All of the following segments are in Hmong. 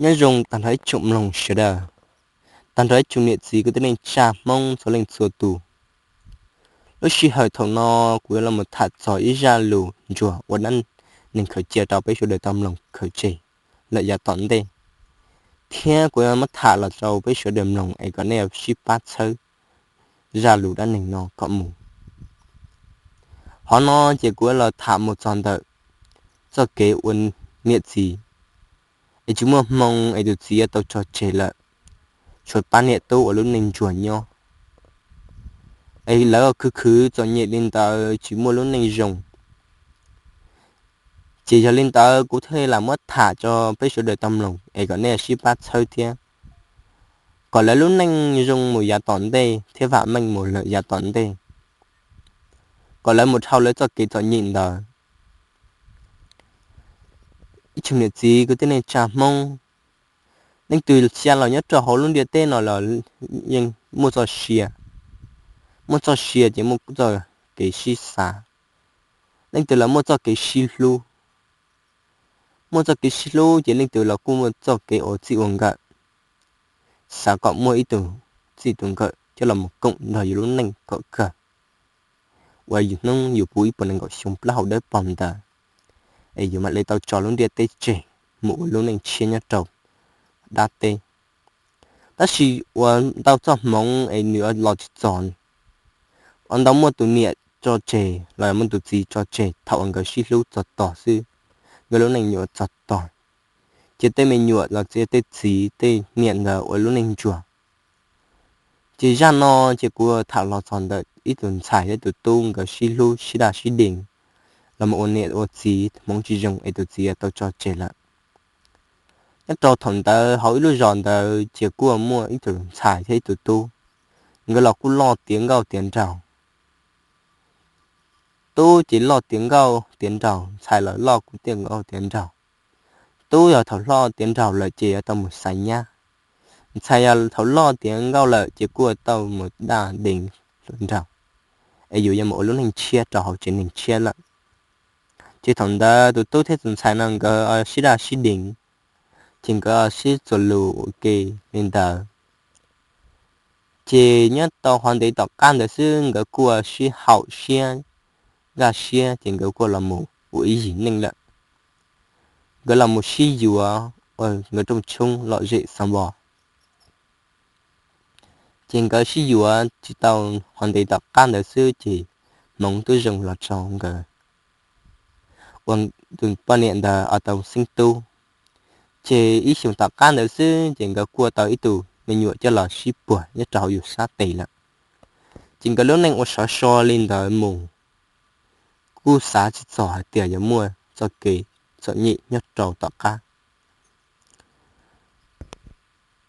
Nyob zoo tag nrho ib tsoom mloog sawv daws, tag nrho ib tsoom niam txiv kwv tij neej tsa Hmoob txhua leej txhua tus. Lub sij hawm thaum no kuv yuav los tham txog ib zaj lus ntsuag ua dab neeg khaws cia rau peb sawv daws tau mloog khaws tseg lawm yav tom ntej, thiab kuv yuav muab tham los rau peb sawv daws mloog es kom nej sib pab txhawb zaj lus dab neeg no kom mus. Qhov no ces kuv yuav los tham mus txog ntawm txoj kev ua niam txiv es tsis muaj hmoo es tus txiv yuav tau tso tseg lawm, tshuav pab niam tub ua lub neej ntsuag nyob, es lawv khwv khwv txom nyem li ntawd tsis muaj lub neej zoo. Ces yog li ntawd kuv thiaj li lam muab tham rau peb sawv daws tau mloog es kom nej sib pab txhawb thiab, kom lawv lub neej zoo mus yav tom ntej thiab vam meej mus lawm yav tom ntej, kom lawv mus dhau lawv txoj kev txom nyem ntawd. Ib tsoom niam txiv kwv tij neej tsa Hmoob, leej twg xya los nyob rau hauv lub ntiaj teb no los yeej muaj txoj sia, muaj txoj sia ces muaj txoj kev sib xav. Leej twg los muaj txoj kev sib hlub, muaj txoj kev sib hlub ces leej twg los kuj muaj txoj kev ua txij ua nkawm, xav kom muaj ib tug txij tus nkawm coj los mus koom nrog yus lub neej kom kawg, uas yus hnub yus puv ib puas nees nkaum xyoo plaub hau dawb paug ntawd, es yus mam li tau tso lub ntiaj teb tseg mus ua lub neej tshiab nyob rau dab teb. Tab sis ua ntau txoj hmoov es nws los tsis txog, ua ntau muaj tus niam tso tseg los muaj tus txiv tso tseg thaum uas nkawd sib hlub txog tog xwb, nkawd lub neej yuav txog tog, ces tej me nyuam los txiv tej txiv tej niam ntawd ua lub neej ntsuag. Ces zaj no ces kuv tham los txog ntawm ib tus ntxhais thiab tus tub nkawd sib hlub sib daj sib deev, los mus ua niam ua txiv hmoov tsis zoo es tus txiv tau tso tseg lawm. Nyob rau thaum ntawd hauv ib lub zos ntawd ces kuj muaj ib tus ntxhais thiab ib tus tub, nkawd los kuj loj tiav nkauj tiav nraug. Tub ces loj tiav nkauj tiav nraug, ntxhais los loj kuj tiav nkauj tiav nraug. Tub yog thaum loj tiav nraug lawm ces yuav tau mus xaiv nyab. Ntxhais yog thaum loj tiav nkauj lawm ces kuj tau mus daj deev hluas nraug, es yus yuav mus ua lub neej tshiab rau hauv tsev neeg tshiab lawm. Ces thaum ntawd tus tub thiab tus ntxhais no nkawd sib daj sib deev, ces nkawd sib txuas lus ua ke li ntawd. Ces nyob tau qhov ntev tom qab ntawd xwb nkawd kuj sib haum siab nkag siab ces nkawd kuj los mus ua ib yim neej lawm. Nkawd los mus sib yuav ua nkawd rooj tshoob lom zem xav npo. Ces nkawd sib yuav tsis tau qhov ntev tom qab ntawd xwb ces hmoov twb zoo los rau nkawd, ua tus poj niam ntawd tau xeeb tub. Ces ib xyoos tom qab ntawd xwb ces nkawd kuj tau ib tug me nyuam coj los sib puag nyob rau hauv yus sab tes lawm. Ces nkawd lub neej ua sov so li ntawd mus, kuj xav tsis txog hais tias yuav muaj txoj kev txom nyem nyob rau tom qab.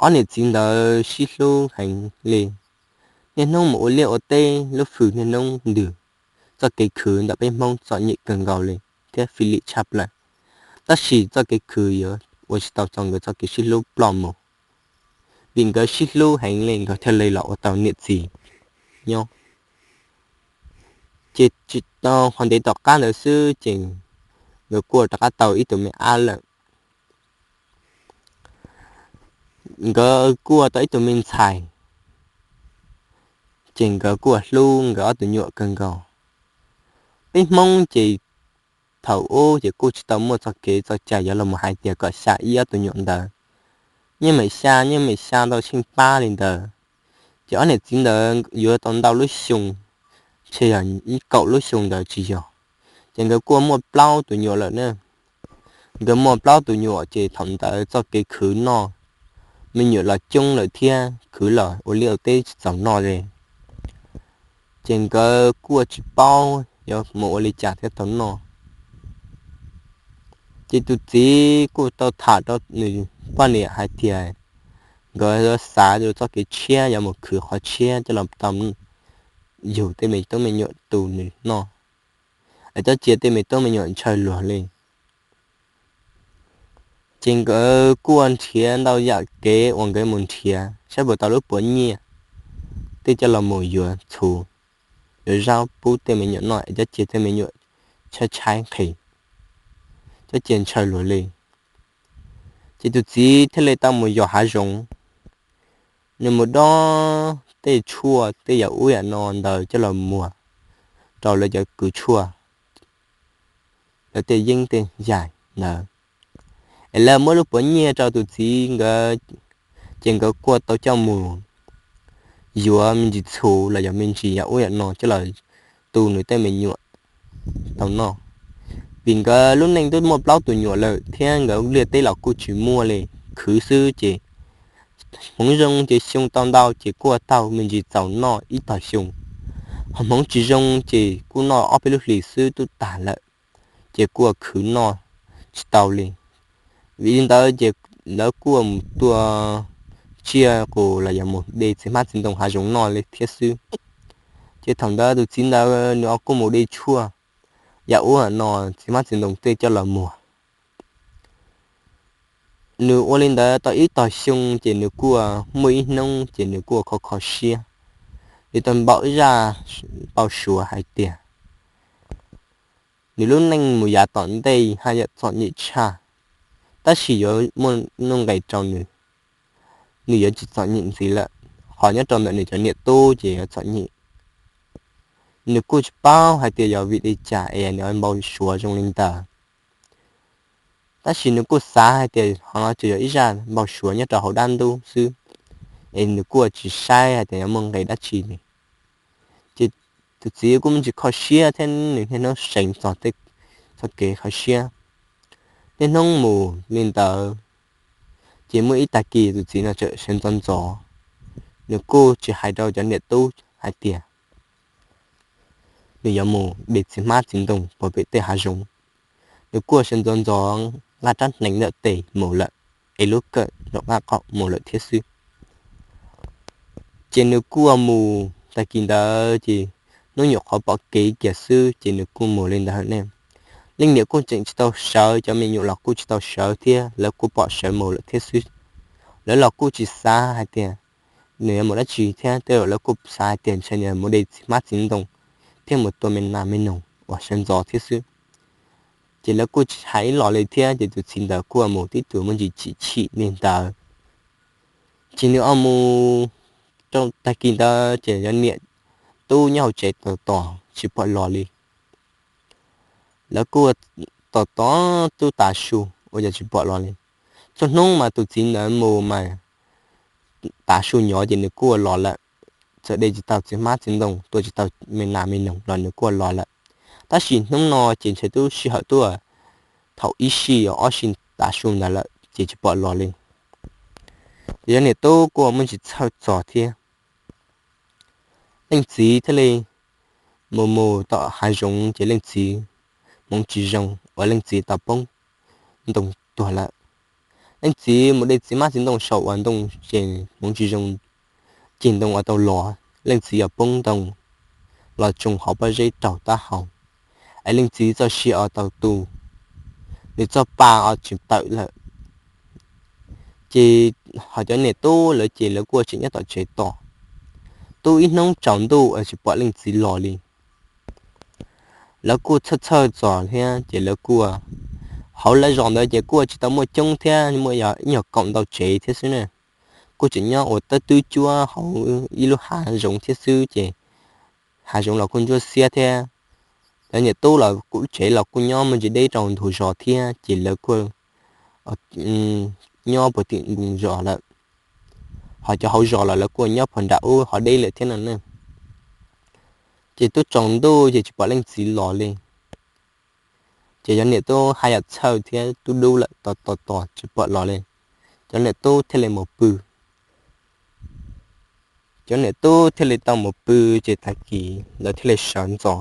Ob niam txiv ntawd sib hlub heev li, niaj hnub mus ua liaj ua teb lub hws niaj hnub ntws. Txoj kev khwv ntawm peb Hmoob txom nyem kawg nkaus li thiab fij lim tshaj plaws, tab sis txoj kev khwv yuav ua tsis tau txog nkawd txoj kev sib hlub ploj mus. Vim nkawd sib hlub heev li nkawd thiaj li los ua tau niam txiv nyob. Ces tsis tau qhov ntev tom qab ntawd xwb ces nkawd kuj rov qab tau ib tug me ab lawm. Nkawd kuj tau ib tug me ntxhais, ces nkawd kuj hlub nkawd ob tug nyuam kawg nkaus. Peb Hmoob ces thaum ub ces kuj tsis tau muaj txoj kev txoj cai yuav los mus hais tias kom xa ib ob tug nyuam ntawd, nyiaj mem xa nyiaj mem xa ntau tsheej pab li ntawd. Ces ob niam txiv ntawd yuav tau ntau lub xyoo, ntshe yog ib kaum lub xyoo ntawd tsis yog. Ces nkawd kuj muaj plaub tus nyuam lawm na. Nkawd muaj plaub tus nyuam ces thaum ntawd txoj kev khwv noj, me nyuam los coob lawm thiab khwv los ua liaj ua teb tsis txaus noj li. Ces nkawd kuj tsis paub yuav mus ua li cas thiaj tau noj. Ces tus txiv kuj tau tham rau nws poj niam hais tias nkawd yuav xav txoj kev tshiab yuav mus khwv qhov tshiab coj los tau yug tej me tub me nyuam tu nws noj, es coj cia tej me tub me nyuam ntshaw luag li. Ces nkawd kuj nrhiav ntau yam kev uas nkawd mus nrhiav saib puas tau lub puav nyiaj tej coj los mus yuav txhuv, yuav zaub pub tej me nyuam noj es coj cia tej me nyuam tshaib tshaib nqhis, coj cia ntshaw luag li. Ces tus txiv thiaj li tau mus yos hav zoov, nws mus dob tej tshuaj tej yam ub yam no ntawd coj los muag rau lawv cov kws tshuaj, lawv tej yeeb tej yaig ntawd, es lawv muab lub puav nyiaj rau tus txiv nkawd, ces nkawd kuj tau coj mus yuav me ntsis txhuv los yog me ntsis yam ub yam no coj los tu nws tej me nyuam tau noj. Vim nkawd lub neej twb muaj plaub tus nyuam lawm thiab nkawd liaj teb los kuj tsis muaj li, khwv xwb ces hmoov zoo ces xyoo tau ntau ces kuj tau me ntsis txaus noj ib tog xyoo, ho hmoov tsis zoo ces kuj noj ob peb lub hlis xwb twb tag lawm, ces kuj khwv noj tsis tau li. Vim li ntawd ces lawv kuj mus tua tsiaj qus los yog mus de txiv hmab txiv ntoo hav zoov noj li thiab xwb. Ces thaum ntawd tus txiv ntawd nws kuj mus de tshuaj yam ub yam no txiv hmab txiv ntoo tej coj los muag. Nws ua li ntawd tau ib tog xyoo ces nws kuj muaj ib hnub ces nws kuj kho kho siab, nws tau npau zaj npau suav hais tias nws lub neej mus yav tom ntej haj yam txom nyem tshaj, tab sis yuav muaj nuj nqis rau nws, nws yuav tsis txom nyem ntxiv lawm, ho nyob rau ntawm nws cov niam tub ces yuav txom nyem. Nws kuj tsis paub hais tias yog vim li cas es nws npau suav zoo li ntawd, tab sis nws kuj xav hais tias ho no tsuas yog ib zaj npau suav nyob rau hauv dab ntub xwb, es nws kuj tsis saib hais tias yuav muaj nqis dab tsi li. Ces tus txiv kuj muaj ntsis kho siab thiab nws niaj hnub seev txog tej txoj kev kho siab. Niaj hnub mus li ntawd, ces muaj ib tag kis tus txiv no txawm sawv ntxov ntxov, nws kuj tsis hais rau cov niam tub hais tias nws yuav mus de txiv hmab txiv ntoo puag pem tej hav zoov. Nws kuj sawv ntxov ntxov nqa rab hneev ntawm tes mus lawm, es lub kawm nram qab qaum mus lawm thiab xwb. Ces nws kuj mus tag kis ntawd ces hnub nyuam qhuav pom kev kiag xwb ces nws kuj mus li ntawd ne. Leej niam kuj tseem tsis tau sawv, cov me nyuam los kuj tsis tau sawv thiab, lawv kuj pom sawv mus lawm thiab xwb. Lawv los kuj tsis xav hais tias nws yuav mus dab tsi thiab, tej zaum lawv kuj xav hais tias ntshe nws mus de txiv hmab txiv ntoo thiab mus tua me nas me noog uas sawv ntxov thiab xwb. Ces lawv kuj tsis hais ib los li thiab, ces tus txiv ntawd kuj mus tib tug muaj ntsis chim chim li ntawd. Ces nws mus rau tag kis ntawd ces cov niam tub nyob hauv tsev tos tos tsis pom los li. Lawv kuj tos tos tub tav su ua cas tsis pom los li. Txhua hnub mas tus txiv ntawd mus mas tav su nyov ces nws kuj los lawm, txawm de tsis tau txiv hmab txiv ntoo, tua tsis tau me nas me noog los nws kuj los lawm. Tab sis hnub no ces ntshe twb sij hawm tuaj thaum ib sij ob sij tav su ntawd lawm ces tsis pom los li. Ces cov niam tub kuj muaj ntsis txhawj txog thiab. Leej txiv thiaj li mus mus tom hav zoov ces leej txiv hmoov tsis zoo uas leej txiv tau poob ntoo tuag lawm. Leej txiv mus de txiv hmab txiv ntoo saum uas ntoo ces hmoov tsis zoo, ceg ntoo uas tau los, leej txiv yog poob ntoo los tsoo hauv pob zeb raug taub hau, es leej txiv txoj sia uas tau tu, nws txoj pa uas tsis tawm lawm. Ces ho cov niam tub lawv ces lawv kuj tseem nyob tom tsev tos, twb ib hnub tsaus ntuj es tsis pom leej txiv los li. Lawv kuj txhawj txhawj txog thiab ces lawv kuj, hauv lawv zos ntawd ces kuj tsis tau muaj coob thiab, muaj ib nyuag kaum ntau tsev thiab xwb na. Kuj tseem nyob ua tab twb cuab hauv ib lub hav zoov thiab xwb ces hav zoov los kuj ntsuab xiab thiab. Cov niam tub los kuj tsev los kuj nyob muaj ntsis deb rau ntug zos thiab ces lawv kuj nyob puag tim ntug zos lawm. Ho cov hauv zos los lawv kuj nyob puag nram ub ho deb lawm thiab no ne. Ces twb tsaus ntuj ces tsis pom leej txiv los li. Ces cov niam tub haj yam txhawj thiab, twb dub lawm, tos tos tos tsis pom los li. Cov niam tub thiaj li mus pw. Cov niam tub thiaj li tau mus pw, ces tag kis lawv thiaj li sawv ntxov.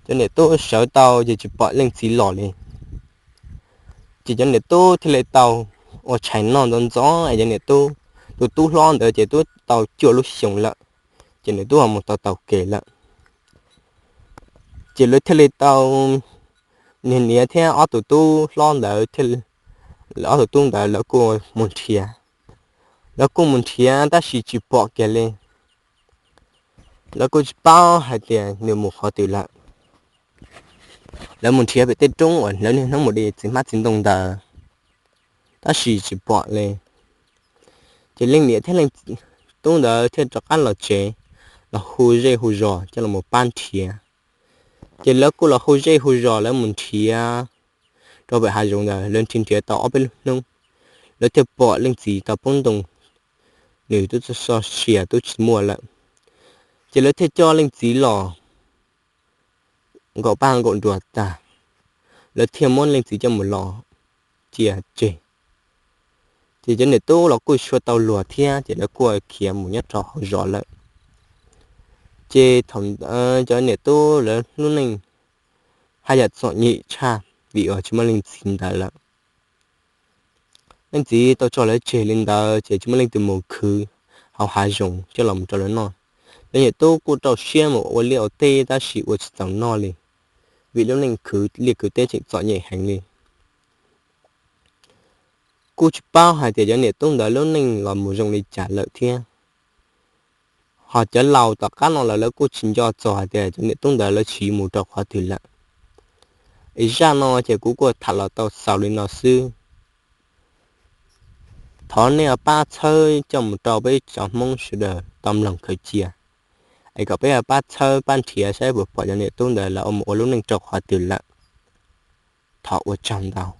Cov niam tub sawv tau ces tsis pom leej txiv los li. Ces cov niam tub thiaj li tau ua tshais noj ntxov ntxov es cov niam tub, tus tub hlob ntawd ces twb tau cuaj lub xyoos lawm, ces nws twb ho mus tau taug kev lawm. Ces lawv thiaj li tau, niag niam thiab ob tug tub hlob ntawd thiaj, ob tug tub ntawd lawv kuj mus nrhiav. Lawv kuj mus nrhiav tab sis tsis pom kiag li. Lawv kuj tsis paub hais tias nws mus qhov twg lawm. Lawv mus nrhiav pem tej roob uas lawv niaj hnub mus de txiv hmab txiv ntoo ntawd, tab sis tsis pom li. Ces leej niam thiab leej tub ntawd thiaj rov qab los tsev, los hu zej hu zos coj los pab nrhiav. Ces lawv kuj los hu zej hu zos lawv mus nrhiav rau pem hav zoov ntawd, lawv nrhiav nrhiav tau ob peb lub hnub, lawv thiaj pom leej txiv tau poob ntoo, nws twb txoj sia twb tsis muaj lawm. Ces lawv thiaj coj leej txiv los nkaum paj nkaum nruas tag, lawv thiaj muab leej txiv coj mus los cia tseg. Ces cov niam tub los kuj tsis tshua tau luag thiab, ces lawv kuj khiav mus nyob rau hauv zos lawm. Ces thaum cov niam tub lawv lub neej haj yam txom nyem tshaj vim uas tsis muaj leej txiv ntawd lawm. Leej txiv tau tso lawv tseg li ntawd ces tsis muaj leej twg mus khwv hauv hav zoov coj los rau lawv noj. Lawv niam tub kuj rau siab mus ua liaj ua teb tab sis ua tsis txaus noj li, vim lub neej khwv liaj khwv teb tseem txom nyem heev li. Kuj tsis paub hais tias cov niam tub ntawd lub neej los mus zoo li cas lawm thiab. Ho cov laus tom qab no los lawv kuj tsis nco txog hais tias cov niam tub ntawd lawv tsiv mus rau qhov twg lawm. Es zaj no ces kuv kuj tham los tau xaus li no xwb. Thov nej pab txhawb coj mus rau peb cov Hmoob sawv daws tau mloog khaws cia, es kom peb pab txhawb pab nrhiav saib puas pom cov niam tub ntawd lawv mus ua lub neej rau qhov twg lawm. Thov ua tsaug ntau.